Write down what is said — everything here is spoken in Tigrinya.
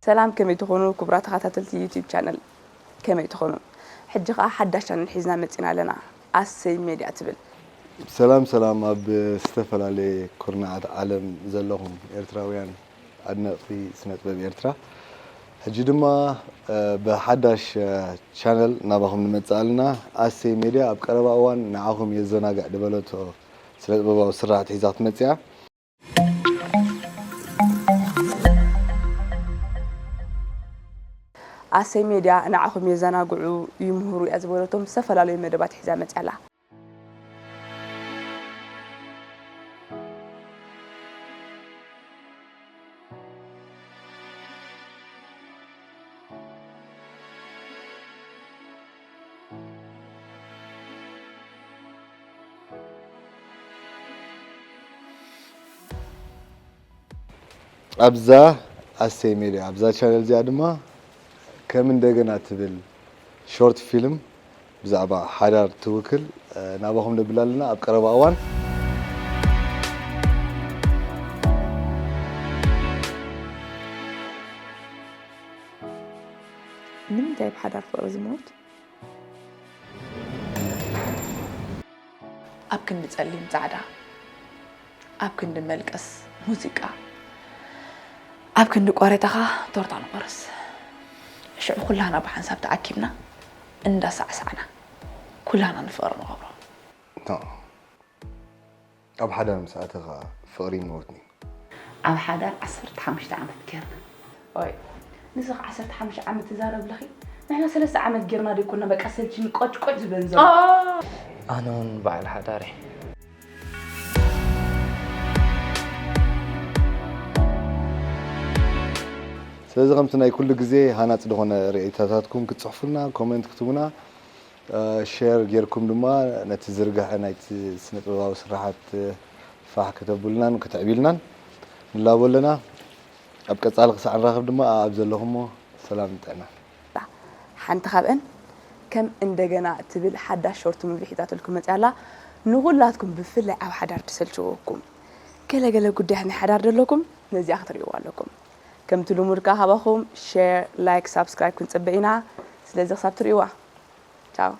ሰላም፣ ከመይ ትኾኑ ክቡራት ተኸታተልቲ ዩቲዩብ ቻነል? ከመይ ትኾኑ? ሕጂ ኸዓ ሓዳሽ ቻነል ሒዝና መጺና ኣለና፣ ኣሰይ ሜድያ ትብል። ሰላም ሰላም፣ ኣብ ዝተፈላለየ ኩርናዓት ዓለም ዘለኹም ኤርትራውያን ኣድነቕቲ ስነ ጥበብ ኤርትራ፣ ሕጂ ድማ ብሓዳሽ ቻነል ናባኹም ንመጽእ ኣለና። ኣሰይ ሜድያ ኣብ ቀረባ እዋን ንዓኹም የዘናግዕ ዝበለቶ ስነ ጥበባዊ ስራሕቲ ሒዛ ክትመጽእ እያ። ኣሰይ ሜድያ ንዓኹም የዘናግዑ፣ ይምህሩ እያ ዝበለቶም ዝተፈላለዩ መደባት ሒዛ መፅያ ኣላ። ኣብዛ ኣሰይ ሜድያ ኣብዛ ቻነል እዚኣ ድማ ከም እንደገና ትብል ሾርት ፊልም ብዛዕባ ሓዳር ትውክል ናባኹም ነብላ ኣለና ኣብ ቀረባ እዋን። ንምንታይ ብሓዳር ፍቕሪ ዝመውት? ኣብ ክንዲ ጸሊም ጻዕዳ፣ ኣብ ክንዲ መልቀስ ሙዚቃ፣ ኣብ ክንዲ ቋሬታኻ ቶርታ ንቆርስ። ሽዑ ኩላና ብሓንሳብ ተኣኪብና እንዳሳዕሳዕና ኩላና ንፍቕሪ ንቐብሮ። ኣብ ሓዳር ምስ ኣተኻ ፍቕሪ ይመውትኒ። ኣብ ሓዳር ዓሰርተ ሓሙሽተ ዓመት ጌርና። ኦይ ንስኺ ዓሰርተ ሓሙሽተ ዓመት ትዛረቢ ኣለኺ? ንሕና ሰለስተ ዓመት ጌርና ዶ ኣይኮና በቃ ሰልችኒ ቆጭቆጭ ዝበን ዘሎ። ኣነ እውን በዓል ሓዳር እየ። ስለዚ ከምቲ ናይ ኩሉ ግዜ ሃናፂ ዝኾነ ርእይቶታትኩም ክትፅሕፉልና፣ ኮመንት ክትቡና፣ ሼር ጌርኩም ድማ ነቲ ዝርግሐ ናይቲ ስነ ጥበባዊ ስራሓት ፋሕ ከተብሉናን ከተዕቢሉናን ንላቦ ኣለና። ኣብ ቀፃሊ ክሳዕ ንራኸብ ድማ ኣብ ዘለኹሞ ሰላም ጥዕና። ሓንቲ ካብአን ከም እንደገና ትብል ሓዳሽ ሾርት ሙቪ ሒዛትልኩም መፅያ ኣላ። ንኹላትኩም ብፍላይ ኣብ ሓዳር ትሰልችወኩም ገለ ገለ ጉዳያት ናይ ሓዳር ደለኩም ነዚኣ ክትርእይዋ ኣለኩም። ከምቲ ልሙድ ከዓ ካባኹም ሼር፣ ላይክ፣ ሳብስክራይብ ክንፅበ ኢና። ስለዚ ክሳብ ትርእይዋ ቻው።